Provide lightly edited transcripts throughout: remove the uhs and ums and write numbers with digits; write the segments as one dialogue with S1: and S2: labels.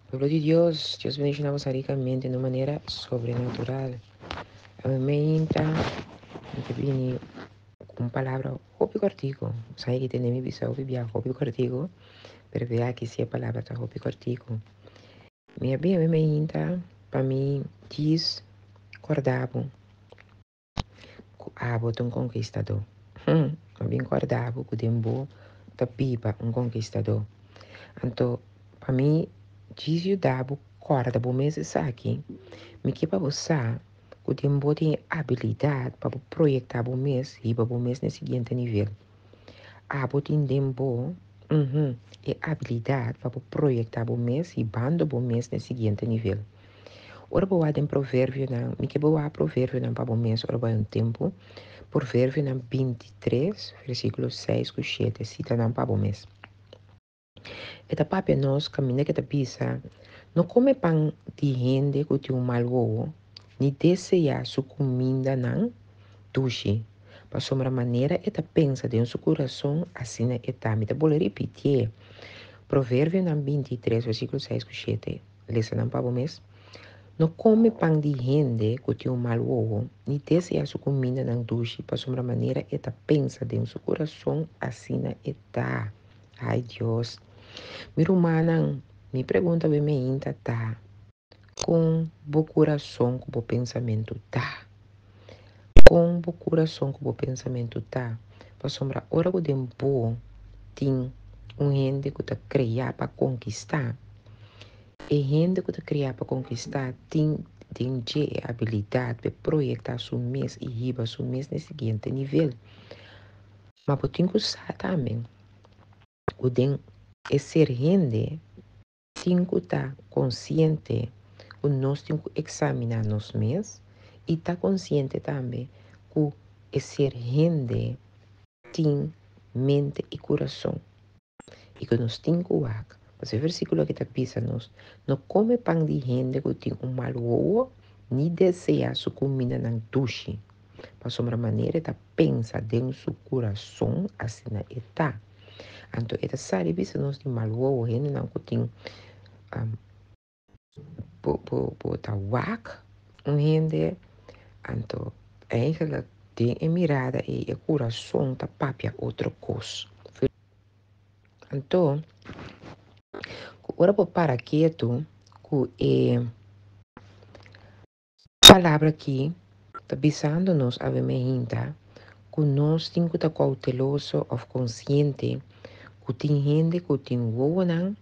S1: Pueblo di Dios, Dios bendiciona boso ricamente na un manera sobrenatural. Awe meinta, mi ta bini cu un palabra hopi cortico. Sabi ki tende mi bisa hopi bia hopi cortico, pero bia aki si e palabra ta hopi cortico. Mi a bin awe meinta pa mi djis corda bo cu abo ta un conquistador. Mi a bin corda bo cu den bo ta biba un conquistador. Anto pa mi djis yuda bo corda bo mes esaki, mi ke pa bo sa cu den bo tin e abilidad pa bo proyecta bo mes, hiba bo mes na e siguiente nivel. Abo tin den bo e abilidad pa bo proyecta bo mes, hibando bo mes na e siguiente nivel. Ora bo wak den Proverbionan, mi ke bo wak Proverbionan pa bo mes ora bo hay un tempu, Proverbionan 23, versículo 6 ku 7, sita nan pa bo mes. E ta papia nos kaminda ke ta bisa, No kome pan di hende ku tin un mal wowo, ni deseá su kumindanan dushi, pasobra manera e ta pensa den su kurason, asina e ta. Mi ta bolbe ripitié. Proverbionan 23, versíkulo 6 ku 7. Lesa nan pa bo mes. No kome pan di hende ku tin un mal wowo, ni deseá su kumindanan dushi, pasobra manera e ta pensa den su kurason, asina e ta. Ai Dios! Mi rumannan, mi pregunta bo meinta ta, Kon bo kurason ku bo pensamentu ta? Kon bo kurason ku bo pensamentu ta? Pasobra ora ku den bo tin un hende ku ta krea pa konkistá, E hende ku ta kria pa konkistá tin den dje e abilidat pa e proyektá su mes i hiba su mes na e siguiente nivel. Ma bo tin ku sa tambe ku den e ser hende tin ku ta konsiente ku nos tin ku eksaminá nos mes i ta konsiente tambe ku e ser hende tin mente i kurason. I ku nos tin ku wak. Pasobra e versíkulo aki ta bisa nos, No kome pan di hende ku tin un mal wowo, ni deseá su kumindanan dushi, pasobra manera e ta pensa den su kurason, asina e ta. Anto e ta sali bisa nos di mal wowo, hendenan ku tin Bo bo bo ta wak un hende, anto eigenlijk den e mirada ei e kurason ta papia otro kos. Anto ku ora bo para ketu ku e palabra aki ta bisando nos awe meinta ku nos tin ku ta kouteloso òf konsiente ku tin hende ku tin wowonan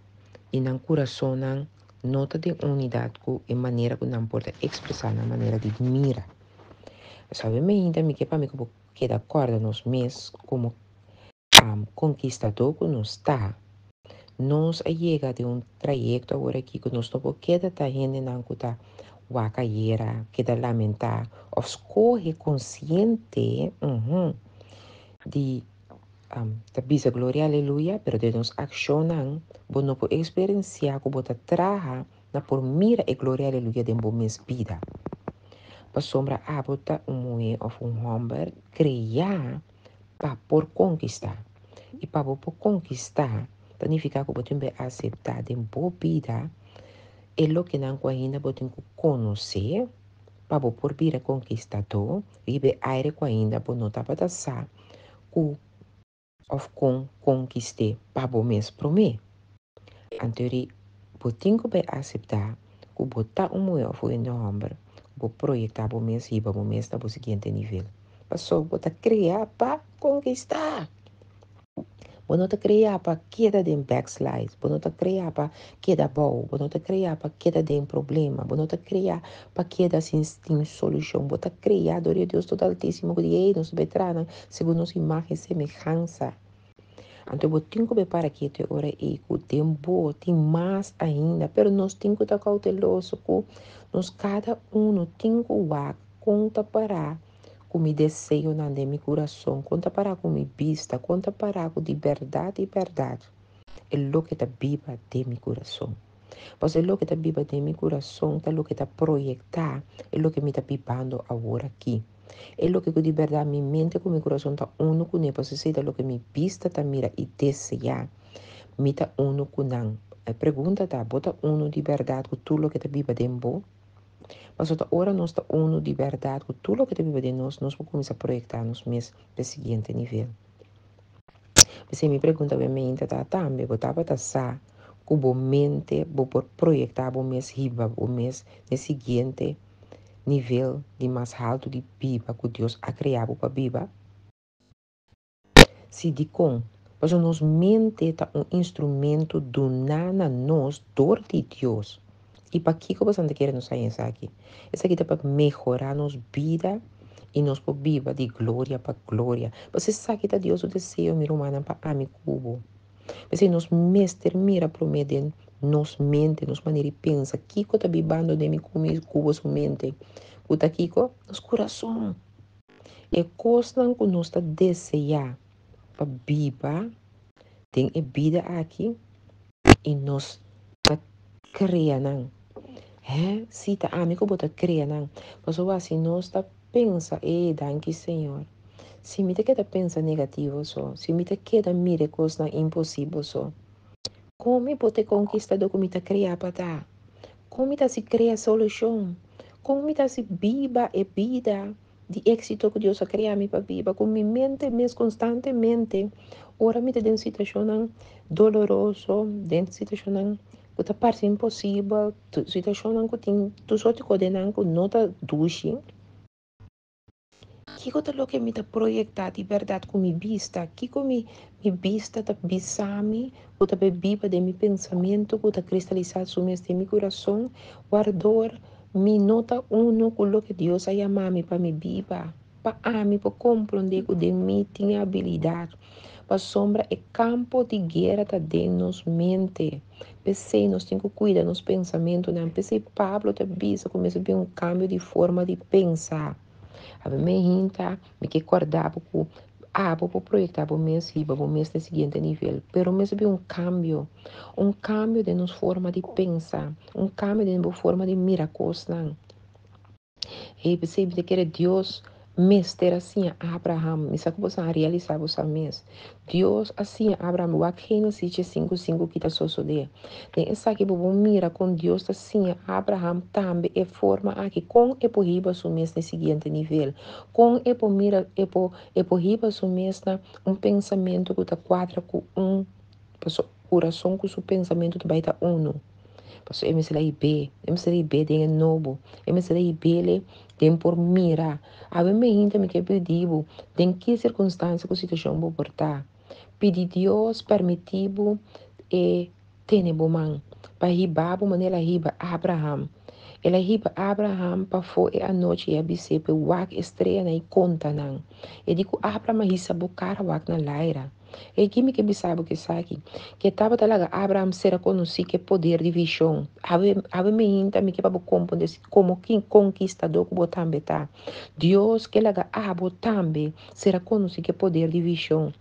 S1: i nan kurasonnan no ta den unidat ku e manera ku nan por ta ekspresá nan manera di mira. Awe meinta mi ke pa mi ku bo keda kòrda nos mes komo Konkistadó ku nos ta. Nos a yega den un trayekto awor aki ku nos no por keda ta hendenan ku ta wak ayera, keda lamentá òf skohe konsiente di ta bisa gloria aleluya, pero den nos akshonnan bo no por eksperensiá ku bo ta traha na por mira e gloria aleluya den bo mes bida. Pasobra abo ta un muhé òf un hòmber kreá pa por konkistá. I pa bo por konkistá ta nifiká ku bo tin bai aseptá den bo bida e lokenan ku ainda bo tin ku konosé pa bo por bira konkistadó riba e aire ku ainda bo no tabata sa ku òf kon konkist'é pa bo mes promé. Anto ri bo tin ku bai aseptá ku bo ta un muhé òf un hende hòmber ku bo proyektá bo mes hiba bo mes na bo siguiente nivel. Pasobra bo ta kreá pa konkistá. Bo no ta kreá pa keda den backslide, bo no ta kreá pa keda abou, bo no ta kreá pa keda den problema, bo no ta kreá pa keda sin tin solushon. Bo ta kreá dor di e Dios Totaltísimo ku di, Ey, nos ta bai traha nan segun nos imágen i semehansa. Anto bo tin ku be para ketu e ora ei ku den bo tin mas ainda, pero nos tin ku ta kouteloso ku nos kada unu tin ku wak kon ta pará ku mi deseonan den mi kurason, kon ta pará ku mi bista, kon ta pará ku di bèrdat di bèrdat e loke ta biba den mi kurason. Pasobra e loke ta biba den mi kurason ta loke ta proyektá e loke mi ta bibando awor aki. E loke ku di bèrdat mi mente ku mi kurason ta unu kuné, pasobra esei ta loke mi bista ta mira i deseá. Mi ta unu ku nan. E pregunta ta, bo ta unu di bèrdat ku tur loke ta biba den bo? Pasobra ta ora nos ta unu di bèrdat ku tur loke ta biba den nos, nos por kuminsá proyektá nos mes pa e siguiente nivel. P'esei mi pregunta bo mente ta tambe, bo tabata sa ku bo mente bo por proyektá bo mes hiba bo mes na e siguiente nivel di mas haltu di biba ku Dios a krea bo pa biba? Si, dikon? Pasobra nos mente ta un instrumento duná na nos dor di Dios. I pakiko boso ta kere nos haña esaki? Esaki ta pa mehorá nos bida i nos por biba di gloria pa gloria. Pasobra esaki ta Dios su deseo, mi rumannan, pa ami ku bo. P'esei nos mester mira promé den nos mente, nos manera di pensa. Kiko ta bibando den mi ku mi ku bo su mente? Ku ta kiko? Nos kurason. E kosnan ku nos ta deseá pa biba den e bida aki i nos ta krea nan. Hè? Sí, ta ami ku bo ta krea nan. Pasobra si nos ta pensa, E, danki Señor. Si mi ta keda pensa negativo so, si mi ta keda mira e kosnan imposibel so, kon mi por ta e konkistadó ku mi ta krea pa ta? Kon mi ta hasi krea solushon? Kon mi ta hasi biba e bida di éksito ku Dios a krea mi pa biba? Ku mi mente mes konstantemente ora mi ta den situashonnan doloroso, den situashonnan ku ta parse imposibel, situashonnan ku tin tur sorti kos den nan ku no ta dushi. Kiko ta loke mi ta proyektá di bèrdat ku mi bista? Kiko mi mi bista ta bisa mi ku ta bai biba den mi pensamentu, ku ta kristalisá su mes den mi kurason? Wardor mi no ta unu ku loke Dios a yama mi pa mi biba, pa ami por komprondé ku den mi tin e abilidat. Pasobra e kampo di guera ta den nos mente. P'esei nos tin ku kuida nos pensamentunan. P'esei Pablo ta bisa ku mester bin un kambio di forma di pensa. Awe mi hinta, mi ke kòrda bo ku abo por proyektá bo mes, hiba bo mes na e siguiente nivel. Pero mester bin un kambio. Un kambio den nos forma di pensa. Un kambio den bo forma di mira kosnan. Hey, p'esei mi ta kere Dios mester a siña Abraham. Mi sa ku boso a realisá boso mes. Dios a siña Abraham, wak Génesis 5 5 ki ta sosodé. Den esaki bo por mira kon Dios ta siña Abraham tambe e forma aki kon e por hiba su mes na e siguiente nivel. Kon e por mira e por e por hiba su mes na un pensamentu ku ta kuadra ku un kurason ku su pensamentu ta bai ta unu. Pasobra e mester a hib'é, e mester a hib'é den e nobo, e mester a hib'é den por mira. Awe mainta mi ke pidi bo, den ki sirkunstansia ku situashon bo por ta, pidi Dios permití bo e tene bo man pa hiba bo manera el a hiba Abraham. El a hiba Abraham pafó e anochi i a bis'é p'e wak e streanan i konta nan. E di ku Abraham a hisa bo kara wak na laira. E ki mi ke bisa bo ku esaki? Ke tabata laga Abraham sera konosí ku e poder di vishon. Awe, awe meinta mi ke pa bo komprondé si komo ki konkistadó ku bo tambe ta. Dios ke laga abo tambe sera konosí ku e poder di vishon.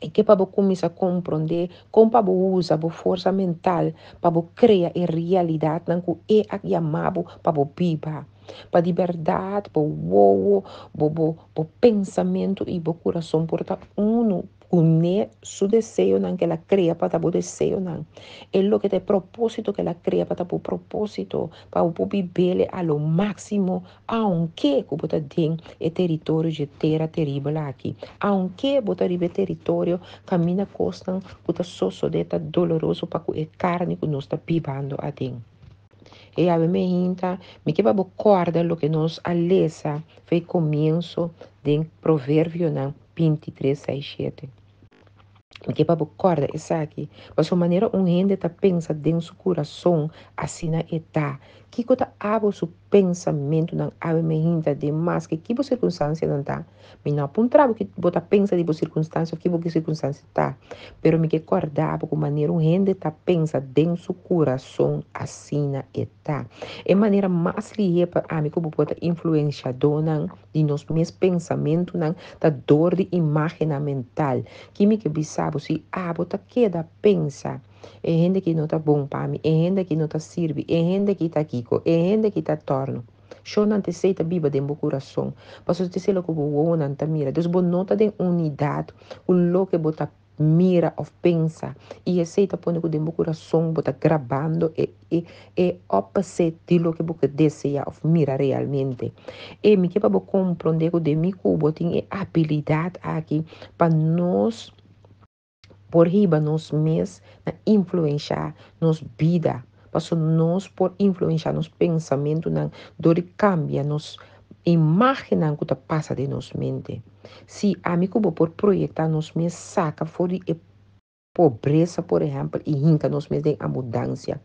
S1: E ke pa bo kuminsá komprondé kon pa bo usa bo forsa mental pa bo krea e realidatnan ku e a yama bo pa bo biba. Pa di bèrdat bo wowo, bo bo bo pensamentu i bo kurason por ta unu kuné su deseonan ku el a krea pa ta bo deseonan. E loke ta e propósito ku el a krea pa ta bo propósito, pa bo por bib'el a lo máksimo aunke ku bo ta den e teritorio dje tera teribel aki, aunke bo ta riba e teritorio kaminda kosnan ku ta sosodé ta doloroso pa ku e karni ku nos ta bibando aden. E awe me hinta, mi ke pa bo kòrda loke nos a lesa fei komienso den Proverbionan 23, 6, 7. Mi ke pa bo kòrda esaki, pasobra manera un hende ta pensa den su kurason, asina e ta. Kiko ta abo su pensamentunan awe me hinta den maske ki bo sirkunstansianan ta? Mi no a puntra bo ki bo ta pensa di bo sirkunstansia òf ki bo ki sirkunstansia ta, pero mi ke kòrda bo ku manera un hende ta pensa den su kurason, asina e ta. E manera mas lihé pa ami ku bo por ta influenshadónan di nos mes pensamentunan ta dor di imágennan mental. Ki mi ke bisa bo, si abo ta keda pensa, E hende aki no ta bon pa mi, e hende aki no ta sirbi, e hende aki ta kiko, e hende aki ta tòrnu. Shonnan t'esei ta biba den bo kurason, pasobra t'esei loke bo wowonan ta mira. Dus bo no ta den unidat ku loke bo ta mira òf pensa i esei ta pone ku den bo kurason bo ta grabando e e e opposite di loke bo ke deseá òf mira realmente. E mi ke pa bo komprondé ku den mi ku bo tin e abilidat aki pa nos por hiba nos mes na influenshá nos bida, pasobra nos por influenshá nos pensamentunan dor di kambia nos imágennan ku ta pasa den nos mente. Si ami ku bo por proyektá nos mes saka for di e pobresa, por ehèmpel, i hinka nos mes den abundansia.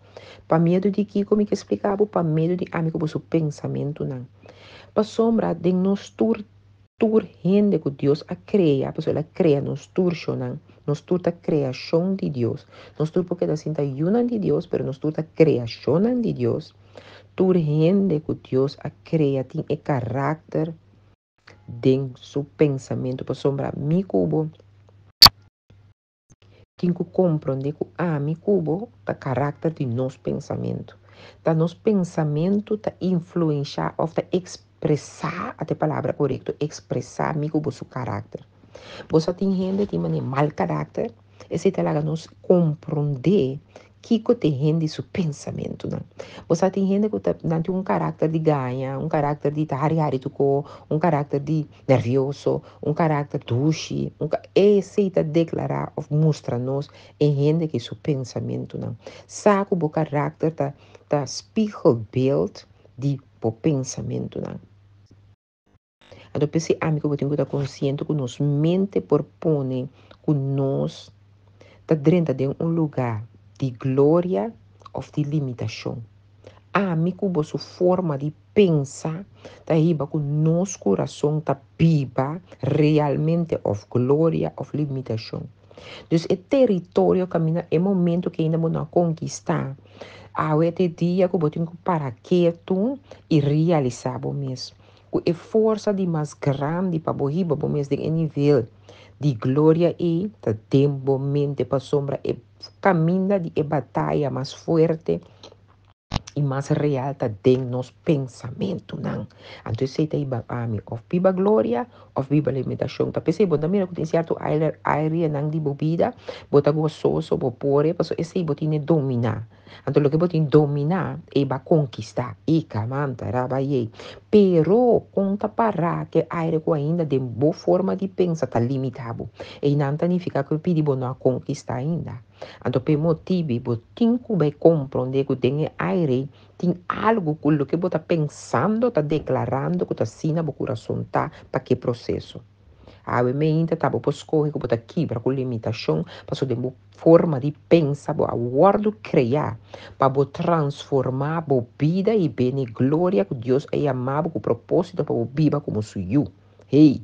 S1: Pa miedu di kiko mi ke splika bo? Pa medio di ami ku bo su pensamentunan. Pasobra den nos tur Tur hende ku Dios a krea, pasobra El a krea nos tur shonnan. Nos tur ta kreashon di Dios. Nos tur por keda sin ta yunan di Dios, pero nos tur ta kreashonnan di Dios. Tur hende ku Dios a krea tin e karakter den su pensamentu, pasobra mi ku bo tin ku komprondé ku ami ku bo ta karakter di nos pensamentu. Ta nos pensamentu ta influenshá òf ta ekspresá, ata e palabra korekto, ekspresá mi ku bo su karakter. Bo sa tin hende tin manera mal karakter, esei ta laga nos komprondé Kiko ta e hende su pensamentunan? Bo sa tin hende ku ta nan tin un karakter di gaña, un karakter di ta hari hari tuko, un karakter di nervioso, un karakter dushi, un ka esei ta deklará òf mustra nos e hende ki su pensamentunan. Sa ku bo karakter ta ta spiegelbeeld di bo pensamentunan. Anto p'esei ami ku bo tin ku ta konsiente ku nos mente por pone ku nos ta drenta den un lugá di gloria òf di limitashon. Ami ku bo su forma di pensa ta hiba ku nos kurason ta biba realmente òf gloria òf limitashon. Dus e teritorio kaminda e momento ku ainda bo no a konkistá, awe ta e dia ku bo tin ku para ketu i realisá bo mes. Ku e forsa di mas grandi pa bo hiba bo mes den e nivel di gloria ei ta den bo mente pasobra e kaminda di e bataya mas fuerte i mas real ta den nos pensamentunan. Anto esei ta hiba ami òf biba gloria òf biba limitashon. Ta p'esei bo ta mira ku tin sierto areanan di bo bida bo ta gososo, bo por e, pasobra esei bo tene dominá. Anto loke bo tin dominá e ba konkistá. I kamanta rabayé. Pero kon ta pará ku e aire ku ainda den bo forma di pensa ta limitá bo? Einan ta nifiká ku e pidi bo no a konkistá ainda. Anto p'e motibu bo tin ku bai komprondé ku den e aire tin algu ku loke bo ta pensando ta deklarando ku ta asina bo kurason ta pa ke proseso. Awe meinta ta bo por skohe ku bo ta kibra ku limitashon pasobra den bo forma di pensa bo a wòrdu kreá pa bo transformá bo bida i bini gloria ku Dios a yama bo ku propósito pa bo biba komo su yu. Hey!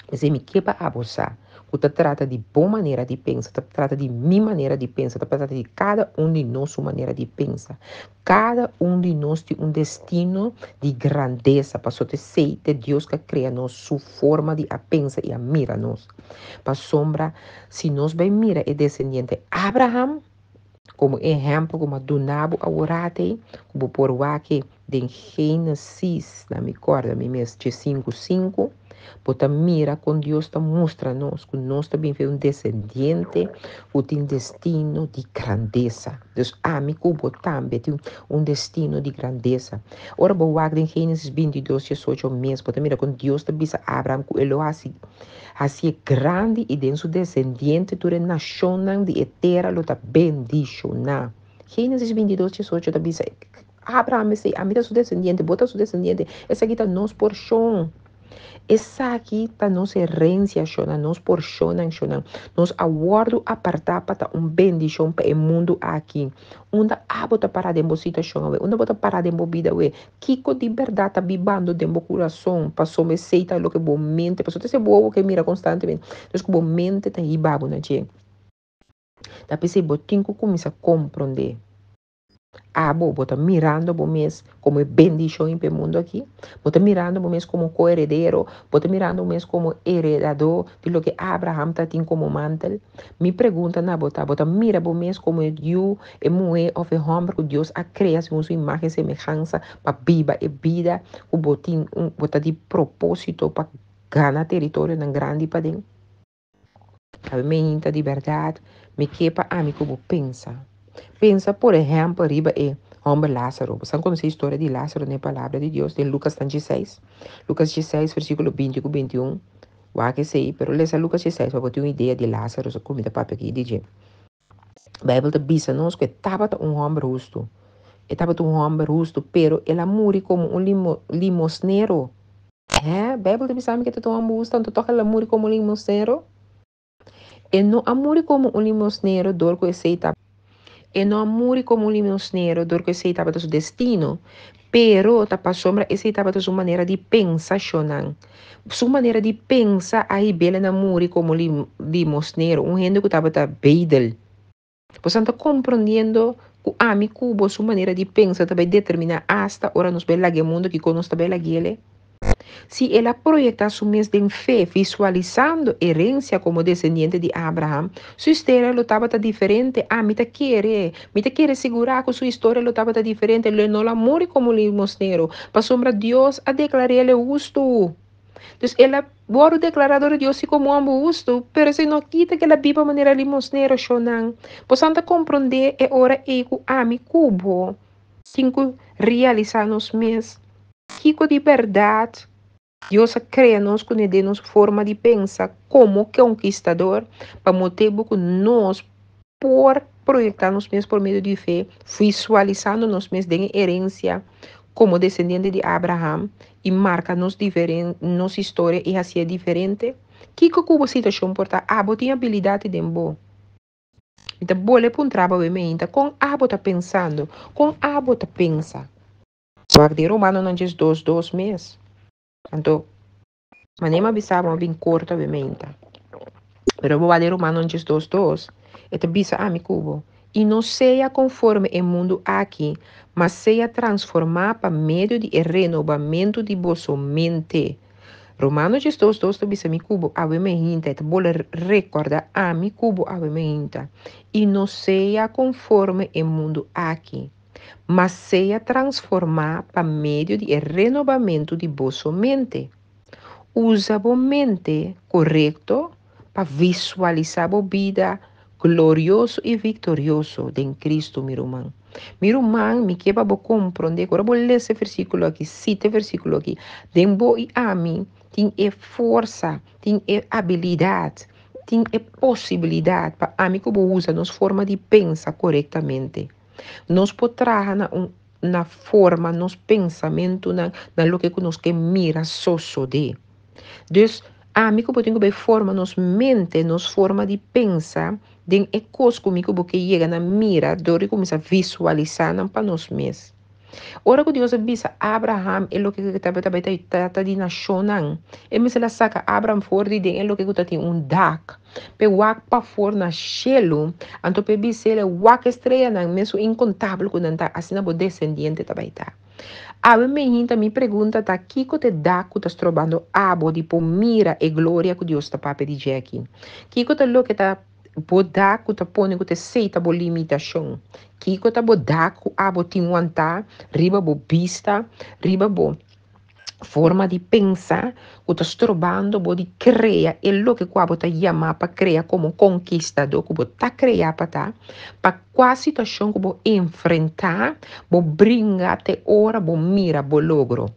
S1: P'esei mi ke pa abo sa ku ta trata di bo manera di pensa, ta trata di mi manera di pensa, ta trata di kada un di nos su manera di pensa. Kada un di nos tin un destino di grandesa, pasobra esei ta Dios ku a krea nos su forma di a pensa i a mira nos. Pasobra si nos bai mira e desendiente Abraham, Komo ehèmpel ku mi a duna bo aworat ei, ku bo por wak den Génesis, na mi kòrda mi mes diesinku sinku, bo ta mira kon Dios ta mustra nos ku nos ta bin fe un desendiente ku tin destino di grandesa. Dus ami ku bo tambe tin un destino di grandesa. Ora bo wak den Génesis bintidos diesocho mes, bo ta mira kon Dios ta bisa Abraham ku e lo hasi Hasié grandi i den su desendiente tur e nashonnan di e tera lo ta bendishoná. Génesis 22, 18 ta bisa, Abraham esei, ami ta su desendiente, bo ta su desendiente, esaki ta nos porshon. Esaki ta nos herensia, shonnan, nos porshonnan, shonnan. Nos a wòrdu apartá pa ta un bendishon pa e mundu aki. Unda abo ta pará den bo situashon awe? Unda bo ta pará den bo bida awe? Kiko di bèrdat ta bibando den bo kurason? Pasobra esei ta loke bo mente, pasobra ta esei bo wowo ke mira konstantemente. Entonces ku bo mente ta hiba bo na dje. Ta p'esei bo tin ku kuminsá komprondé. Abo, bo ta mirando bo mes komo e bendishon pa e mundu aki? Bo ta mirando bo mes komo koheredero? Bo ta mirando bo mes komo heredadó di loke Abraham ta tin komo mantel? Mi pregunta na bo ta, bo ta mira bo mes komo e yu, e muhé òf e hòmber ku Dios a krea segun su imágen i semehansa pa biba e bida ku bo tin un bo ta di propósito pa gana teritorionan grandi paden? Awe meinta di bèrdat mi ke pa ami ku bo pensa. Pensa por ehèmpel riba e hòmber Lázaro. Bo sa konosé historia di Lázaro den e Palabra di Dios den Lukas tan dieseis. Lukas dieseis versíkulo binti ku bintiun. Wak esei, pero lesa Lukas dieseis pa bo tin un idea di Lázaro so ku mi ta papia aki di dje. Beibel ta bisa nos ku e tabata un hòmber hustu. E tabata un hòmber hustu, pero el a muri komo un limosnero. Hè? Beibel ta bisa mi ku e tabata un hòmber hustu, anto tòg el a muri komo un limosnero? E no a muri komo un limosnero dor ku esei ta. E no a muri komo un limosnero dor ku esei tabata su destino, pero ta pasobra esei tabata su manera di pensa, shonnan. Su manera di pensa a hib'el na muri komo limosnero, un hende ku tabata bedel. Boso ta komprondiendo ku ami ku bo su manera di pensa ta bai determiná asta ora nos bai laga e mundu kiko nos ta bai lag'el? Si el a proyektá su mes den fe, visualisando herensia komo desendiente di Abraham, su historia lo tabata diferente. Ami ta kere, mi ta kere sigurá ku su historia lo tabata diferente. Lo e no lo a muri komo limosnero, pasobra Dios a deklar'é el e hustu. Dus el a wòrdu deklará dor di Dios si komo hòmber hustu, pero esei no kita ku el a biba manera limosnero, shonnan. Boso ta komprondé e ora ei ku ami ku bo tin ku realisá nos mes kiko di bèrdat Dios a krea nos kuné den nos forma di pensa komo konkistador, pa motibu ku nos por proyektá nos mes por medio di fe, visualisando nos mes den e herensia komo desendiente di Abraham i marka nos diferen nos historia i hasié diferente. Kiko ku bo situashon por ta? Abo tin abilidat den bo. Mi ta bole puntra bo awe meinta, kon abo ta pensando? Kon abo ta pensa? Wak den Romanonan djes dos dos mes. Anto, manera mi a bisa bo, mi a bin korto awe meinta. Pero bo wak den Romanonan djes dos dos, e ta bisa ami ku bo, I no sea konforme e mundu aki, ma sea transformá pa medio di e renobamentu di boso mente. Romano djes dos dos ta bisa mi ku bo awe meinta, e ta bole rekòrda ami ku bo awe meinta, I no sea konforme e mundu aki, ma sea transformá pa medio di e renobamentu di boso mente. Usa bo mente korekto pa visualisá bo bida glorioso i viktorioso den Kristu, mi ruman. Mi ruman, mi ke pa bo komprondé ku ora bo lesa e versíkulo aki, sita e versíkulo aki, den bo i ami tin e forsa, tin e abilidat, tin e posibilidat pa ami ku bo usa nos forma di pensa korektamente. Nos por traha na un na forma nos pensamentunan na loke ku nos ke mira sosodé. Dus, ami ku bo tin ku bai forma nos mente, nos forma di pensa den e kos ku mi ku bo ke yega na mira dor di kuminsá visualisá nan pa nos mes. Ora ku Dios a bisa Abraham e loke ku tabata bai ta e tata di nashonnan, e mester a saka Abraham for di den e loke ku ta tin un dak, p'e wak pafor na shelu, anto p'e bis'el, Wak e streanan, mesun inkontabel ku nan ta, asina bo desendiente ta bai ta. Awe mehinta mi pregunta ta, kiko ta e dak ku ta strobando abo di por mira e gloria ku Dios ta papia di dje aki? Kiko ta loke ta bo dak ku ta pone ku ta esei ta bo limitashon? Kiko ta bo dak ku abo tin wantá riba bo bista, riba bo forma di pensa ku ta strobando bo di krea e loke ku abo ta yamá pa krea komo konkistadó ku bo ta krea pa ta? Pa kua situashon ku bo enfrentá bo bringa te ora bo mira bo logro?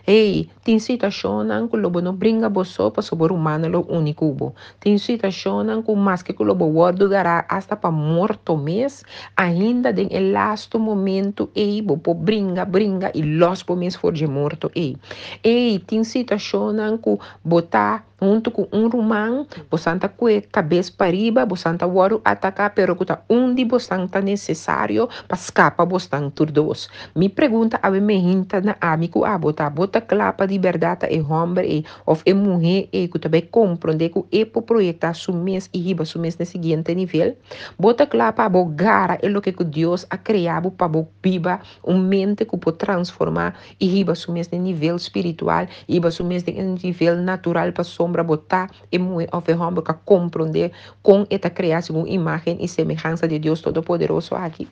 S1: Hey, tin situashonnan ku lo bo no bringa bo so pasobra bo rumannan lo uni ku bo. Tin situashonnan ku maske ku lo bo wòrdu gará asta pa morto mes, ainda den e lastu momentu ei bo por bringa, bringa i lòs bo mes for dje morto ei. Hey, tin situashonnan ku bo ta huntu ku un ruman, bosan ta kue kabes pariba, bosan ta wòrdu ataká, pero ku ta un di bosan ta nesesario pa skapa bosnan tur dos. Mi pregunta awe mehinta na ami ku abo ta, bo ta kla pa di bèrdat ta e hòmber ei òf e muhé ei ku ta bai komprondé ku e por proyektá su mes i hiba su mes na e siguiente nivel? Bo ta kla pa bo gara e loke ku Dios a krea bo pa bo biba un mente ku por transformá i hiba su mes den nivel spiritual, hiba su mes den e nivel natural pasobra bo ta e muhé òf e hòmber ku a komprondé kon e ta kreá segun imágen i semehansa di Dios Todopoderoso aki.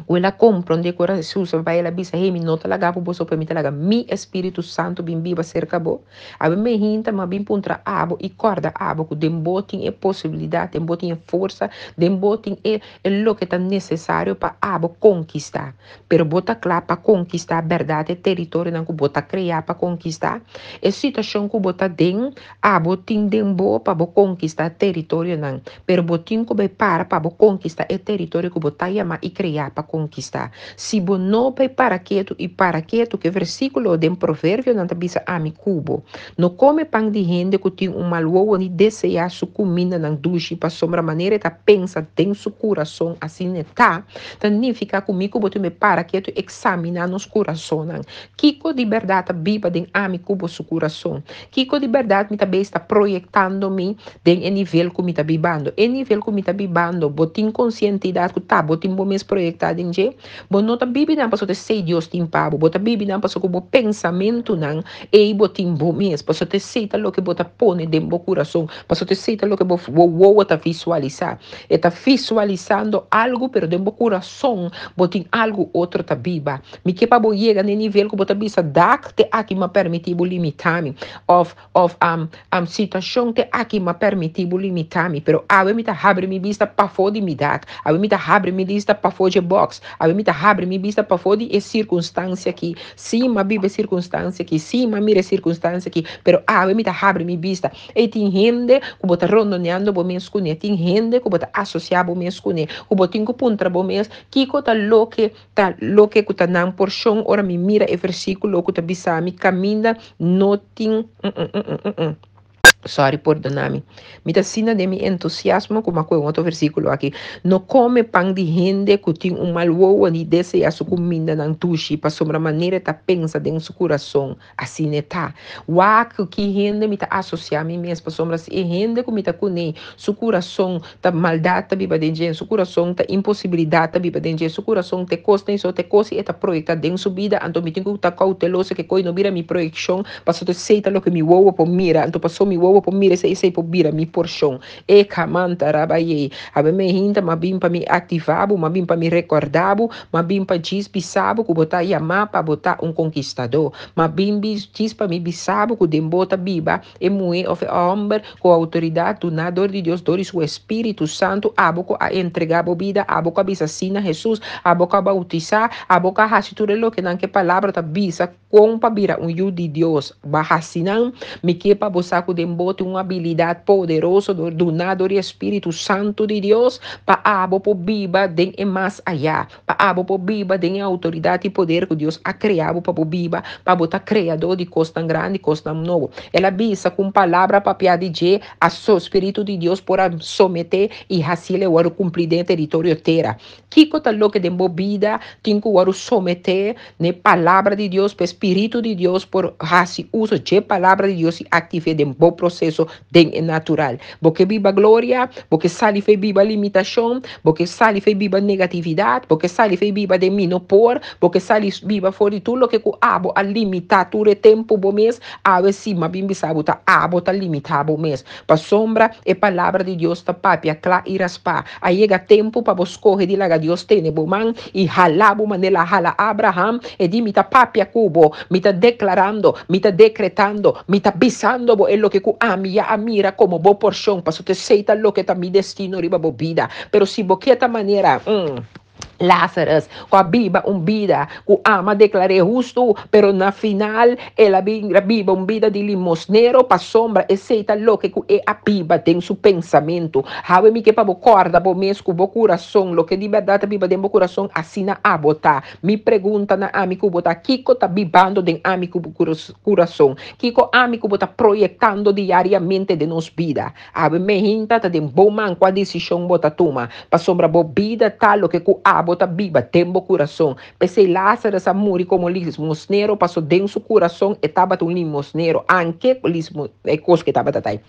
S1: Ku el a komprondé ku ora Hesus a bai el a bisa, Hey, mi no ta laga bo bo so, pero mi ta laga mi Espíritu Santu bin biba serka bo. Awe mi hinta mi a bin puntra abo i kòrda abo ku den bo tin e posibilidat, den bo tin e forsa, den bo tin e e loke ta nesesario pa abo konkistá. Pero bo ta kla pa konkistá bèrdat e teritorionan ku bo ta kreá pa konkistá? E situashon ku bo ta den, abo tin den bo pa bo konkistá teritorionan, pero bo tin ku bai para pa bo konkistá e teritorio ku bo ta yamá i kreá pa konkistá. Si bo no bai para ketu i para ketu ku e versíkulo den Proverbionan ta bisa ami ku bo, No kome pan di hende ku tin un mal wowo ni deseá su kumindanan dushi, pasobra manera e ta pensa den su kurason asina e ta, ta nifiká ku mi ku bo tin bai para ketu eksaminá nos kurasonnan. Kiko di bèrdat ta biba den ami ku bo su kurason? Kiko di bèrdat mi ta bes ta proyektando mi den e nivel ku mi ta bibando? E nivel ku mi ta bibando, bo tin konsientidat ku ta bo tin bo mes proyektá den dje? Bo no ta bibi nan pasobra esei Dios tin pa bo. Bo ta bibi nan pasobra ku bo pensamentunan ei bo tin bo mes. Pasobra esei ta loke bo ta pone den bo kurason. Pasobra esei ta loke bo wowo ta visualisá. E ta visualisando algu pero den bo kurason bo tin algu otro ta biba. Mi ke pa bo yega na e nivel ku bo ta bisa dak te aki mi a permití bo limitá mi òf òf situashon te aki mi a permití bo limitá mi pero awe mi ta habri mi bista pafó di mi dak, awe mi ta habri mi bista pafó dje bòks, awe mi ta habri mi bista pafó di e sirkunstansia aki, sí mi a biba e sirkunstansia aki, sí mi a mira e sirkunstansia aki pero awe mi ta habri mi bista. Ei tin hende ku bo ta rondoneando bo mes kuné, tin hende ku bo ta asosiá bo mes kuné, ku bo tin ku puntra bo mes kiko ta loke Ta loke ku ta nan porshon ora mi mira e versíkulo ku ta bisa mi kaminda no tin Sorry, pordona mi. Mi ta asina den mi entusiasmo ku mi a kohe un otro versíkulo aki. No kome pan di hende ku tin un mal wowo ni deseá su kumindanan dushi, pasobra manera e ta pensa den su kurason, Asina e ta. Wak ku ki hende mi ta asosiá mi mes, pasobra si e hende ku mi ta kuné su kurason ta maldat ta biba den dje, su kurason ta imposibilidat ta biba den dje, su kurason ta e kosnan i so ta e kos i e ta proyektá den su bida, anto mi tin ku ta kouteloso ke koi no bira mi proyekshon, pasobra esei ta loke mi wowo por mira, anto pasobra mi wowo por mira esei, esei por bira mi porshon. E kamanta rabayei. Awe mi hinta m'a bin pa mi aktivá bo, m'a bin pa mi rekordá bo, m'a bin pa djis bisa bo ku bo ta yamá pa bo ta un konkistadó. M'a bin djis pa mi bisa bo ku den bo ta biba e muhé òf e hòmber ku outoridat duná dor di Dios dor di su Espíritu Santu, abo ku a entregá bo bida, abo ku a bisa sí na Hesus, abo ku a boutisá, abo ku a hasi tur e lokenan ku e Palabra ta bisa. Kon pa bira un yu di Dios? Ba hasi nan? Mi ke pa bo sa ku den bo tin un abilidat poderoso dor duná dor di e Spiritu Santu di Dios pa abo por biba den e mas ayá, pa abo por biba den e outoridat i poder ku Dios a krea bo pa bo biba, pa bo ta kreadó di kosnan grandi, kosnan nobo. El a bisa ku un palabra papiá di dje, a so Spiritu di Dios por a someté i hasiel e wòrdu kumplí den e teritorio tera. Kiko ta loke den bo bida tin ku wòrdu someté n'e Palabra di Dios pa e Spiritu di Dios por hasi uso dje Palabra di Dios i aktiv'é den bo proseso den e natural? Bo ke biba gloria? Bo ke sali fei biba limitashon? Bo ke sali fei biba negatividat? Bo ke sali fei biba den mi no por? Bo ke sali biba for di tur loke ku abo a limitá tur e tempu bo mes? Awe si m'a bin bisa bo ta abo ta limitá bo mes. Pasobra e Palabra di Dios ta papia kla i raspá. A yega tempu pa bo skohe di laga Dios tene bo man i hala bo manera el a hala Abraham. E di, Mi ta papia ku bo, mi ta deklarando, mi ta dekretando, mi ta bisando bo e loke ku ami ya a mira komo bo porshon, pasobra esei ta loke ta mi destino riba bo bida. Pero si bo ke ta manera, mm. Lazarus, ku a biba un bida ku ama deklar'é hustu, pero na final el a bin biba un bida di limosnero pasobra esei ta loke ku e a biba den su pensamentu. Hawe mi ke pa bo kòrda bo mes ku bo kurason, loke di bèrdat ta biba den bo kurason, asina abo ta. Mi pregunta na ami ku bo ta, kiko ta bibando den ami ku bo kurason? Kiko ami ku bo ta proyektando diariamente den nos bida? Awe mehinta ta den bo man kua desishon bo ta tuma, pasobra bo bida ta loke ku abo ta biba den bo kurason. P'esei Lázarus a muri komo limosnero, paso den su kurason e tabata un limosnero, anke e kos ku e tabata tai.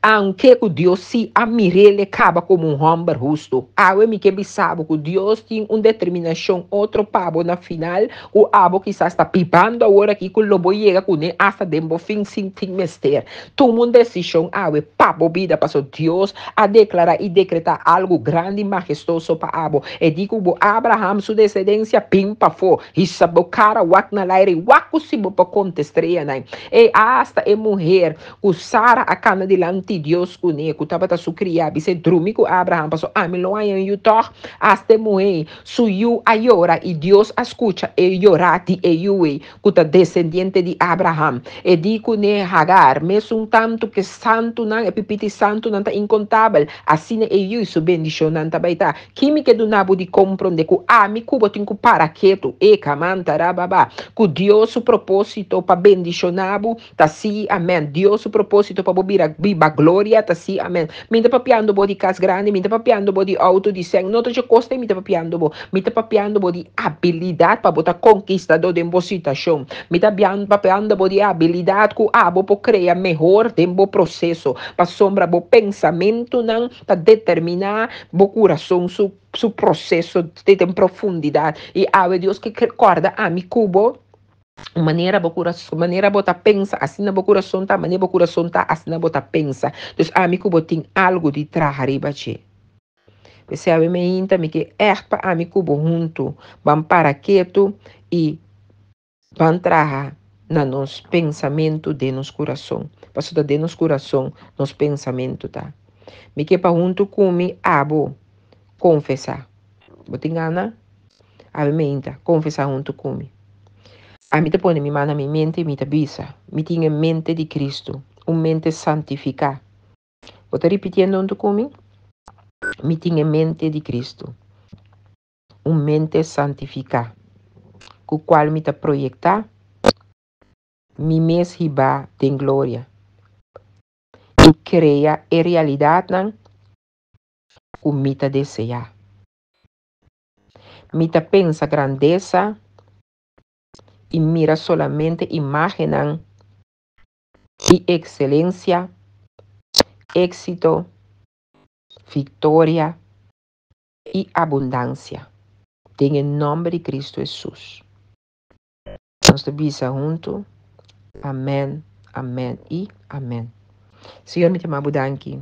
S1: Aunke ku Dios sí a mir'é kaba komo un hòmber hustu. Awe mi ke bisa bo ku Dios tin un determinashon otro pa bo na final ku abo kisas ta bibando awor aki ku lo bo yega kuné asta den bo fin sin tin mester tuma un desishon awe pa bo bida paso Dios a deklará i dekretá algu grandi i mahestoso pa abo. E di ku bo Abraham su desedensia bin pafó, hisa bo kara wak na laire i wak ku si bo por konta estreanan. Ei asta e muher Ku Sara a kana dilanti Dios kuné, ku tabata su kriá, bis'é, Drumi ku Abraham, pasobra ami lo haña un yu tòg. Asta e muhé su yu a yora, i Dios a skucha e yorá di e yu ei, ku ta desendiente di Abraham. E di kuné, Hagar, mesun tantu ku e santunan, e pipiti santunan ta inkontabel, asina e yu i su bendishonnan ta bai ta. Ki mi ke duna bo di komprondé ku ami ku bo tin ku para ketu, e kamanta rababa, ku Dios su propósito pa bendishoná bo Ta sí, amèn. Dios su propósito pa bo bira biba gloria ta sí, amèn. Mi ta papiando bo di kas grandi, mi ta papiando bo di outo, di sèn, no ta dje kos ei mi ta papiando bo. Mi ta papiando bo di abilidat pa bo ta konkistadó den bo situashon. Mi ta papiando bo di e abilidat ku abo por krea mehor den bo proseso, pasobra bo pensamentunan ta determiná bo kurason su su proseso den profundidat. I awe Dios ke kòrda ami ku bo. Manera bo kurason, manera bo ta pensa, asina bo kurason ta, manera bo kurason ta, asina bo ta pensa. Dus ami ku bo tin algu di traha riba dje. P'esei awe meinta mi ke ègt pa ami ku bo huntu ban para ketu i ban traha na nos pensamentu den nos kurason. Pasobra ta den nos kurason nos pensamentu ta. Mi ke pa huntu ku mi abo konfesá. Bo tin gana? Awe meinta, konfesá huntu ku mi. Ami ta pone mi man na mi mente i mi ta bisa, Mi tin e mente di Kristu, un mente santifiká. Bo ta ripitiendo huntu ku mi? Mi tin e mente di Kristu, un mente santifiká, ku kual mi ta proyektá mi mes hibá den gloria i krea e realidatnan ku mi ta deseá. Mi ta pensa grandesa i mira solamente imágennan di ekselensia, éksito, viktoria i abundansia den e nòmber di Kristu Hesus. Nos ta bisa huntu, Amèn, amèn i amèn. Señor, mi ta yama bo danki.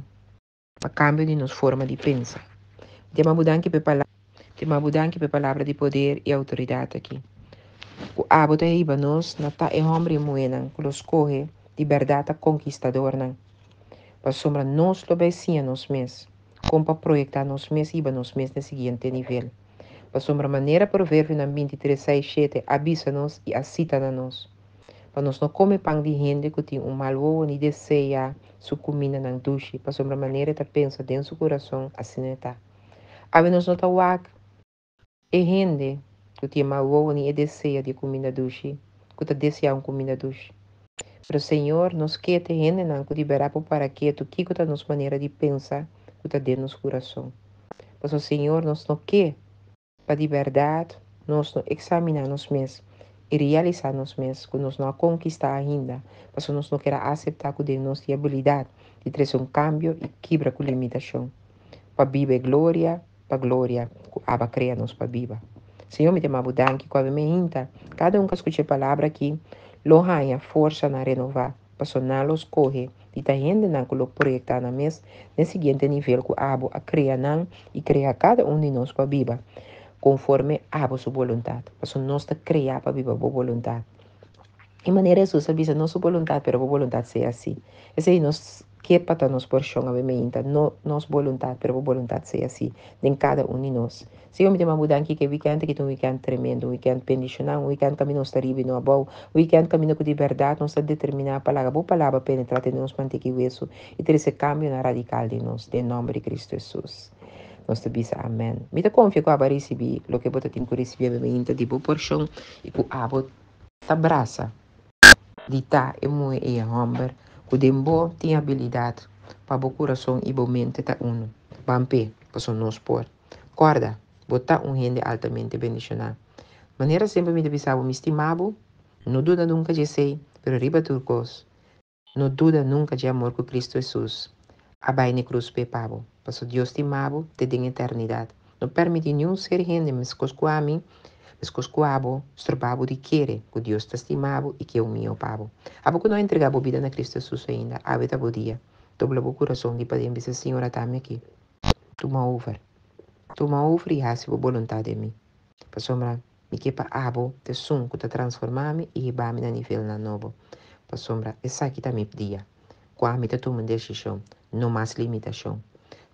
S1: Pa kambio di nos forma di pensa. Mi ta yama bo danki pa e palabra. Mi ta yama bo danki pa e palabra di poder i outoridat aki. Ku abo ta hiba nos na ta e hòmber i muhénan ku lo skohe di bèrdat ta konkistadornan. Pasobra nos lo bai siña nos mes kon pa proyektá nos mes i hiba nos mes na e siguiente nivel. Pasobra manera Proverbionan bintitres, seis, shete a bisa nos i a sita na nos. Pa nos no kome pan di hende ku tin un mal wowo ni desea su kumindanan dushi, pasobra manera e ta pensa den su kurason, asina e ta. Awe nos no ta wak e hende ku tin e mal wowo ni e desea di e kuminda dushi, ku ta deseá un kuminda dushi. Pero Señor, nos ke ta e hendenan ku di bèrdat por para ketu kiko ta nos manera di pensa ku ta den nos kurason. Pasobra Señor, nos no ke Pa di bèrdat nos no eksaminá nos mes i realisá nos mes ku nos no a konkistá ainda, pasobra nos no kier a aseptá ku den nos tin abilidat di trese un kambio i kibra ku limitashon, pa biba e gloria pa gloria ku Abba krea nos pa biba. Señor, mi ta yama Bo danki ku awe meinta kada un ku a skucha e palabra aki lo haña forsa na renová. Pasobra nan lo skohe di ta hendenan ku lo proyektá nan mes n'e siguiente nivel ku abo a krea nan i krea kada un di nos pa biba konforme abo su boluntat. Pasobra nos ta kreá pa biba bo boluntat. I manera Hesus a bisa, no su boluntat, pero bo boluntat sea así. Esei nos ke pa ta nos porshon awe meinta, no nos boluntat, pero bo boluntat sea así den kada un di nos. Señor, mi ta manda bo danki ku e wikènt aki ta un wikènt tremendo, un wikènt bendishoná, un wikènt kaminda nos ta riba i no abou, un wikènt kaminda ku di bèrdat nos ta determiná pa laga bo palabra penetrá den nos manteka i wesu i trese kambionan radikal den nos, den nòmber di Kristu Hesus nos ta bisa amèn. Mi ta konfia ku abo a risibí loke bo ta tin ku risibí awe mainta di bo porshon i ku abo ta brasa di ta e muhé i e hòmber ku den bo tin abilidat pa bo kurason i bo mente ta unu. Ban p'e, pasobra nos por. Kòrda, bo ta un hende altamente bendishoná. Manera semper mi ta bisa bo, mi stima bo, no duda nunka dje esei, pero riba tur kos, no duda nunka dje amor ku Kristu Hesus. A bai na e krus p'e pa bo, paso Dios stima bo te den eternidat. No permití niun ser hende meskos ku ami, meskos ku abo, stroba bo di kere ku Dios ta stima bo i ke un mihó pa bo. Abo ku no a entregá bo bida na Kristu Hesus ainda, awe ta bo dia. Dobla bo kurason di paden bisa, Señor, ata mi aki. Tuma over. Tuma over i hasi bo boluntat den mi. Pasobra mi ke pa abo ta esun ku ta transformá mi i hiba mi na nivelnan nobo. Pasobra esaki ta mi dia. Kua mi ta tuma un desishon. No mas limitashon.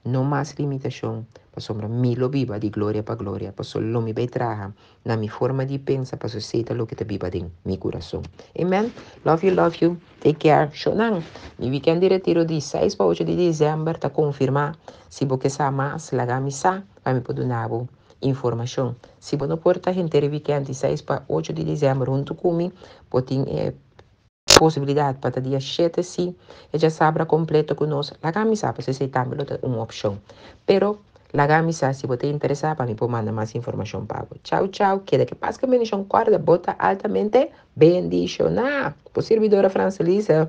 S1: No mas limitashon, pasobra mi lo biba di gloria pa gloria, paso lo mi bai traha na mi forma di pensa, paso esei ta loke ta biba den mi kurason. Amen. Love you, love you. Take care. Shownan, mi weekend di retiro di seis pa ocho di december ta konfirmá. Si bo ke sa mas, laga mi sa pa mi por duna bo informashon. Si bo no por ta henter e weekend di seis pa ocho di december huntu ku mi, bo tin e posibilidad pa ta dia shete si e djasabra completo cu nos, laga mi sa pasobra esey tambe lo ta un opcion. Pero laga mi sa si bo ta interesa pa mi por manda mas informacion pa bo. Chao chao, keda ke pas ku bendicion corda bo ta altamente bendiciona. Bo sirbidora Francelisa.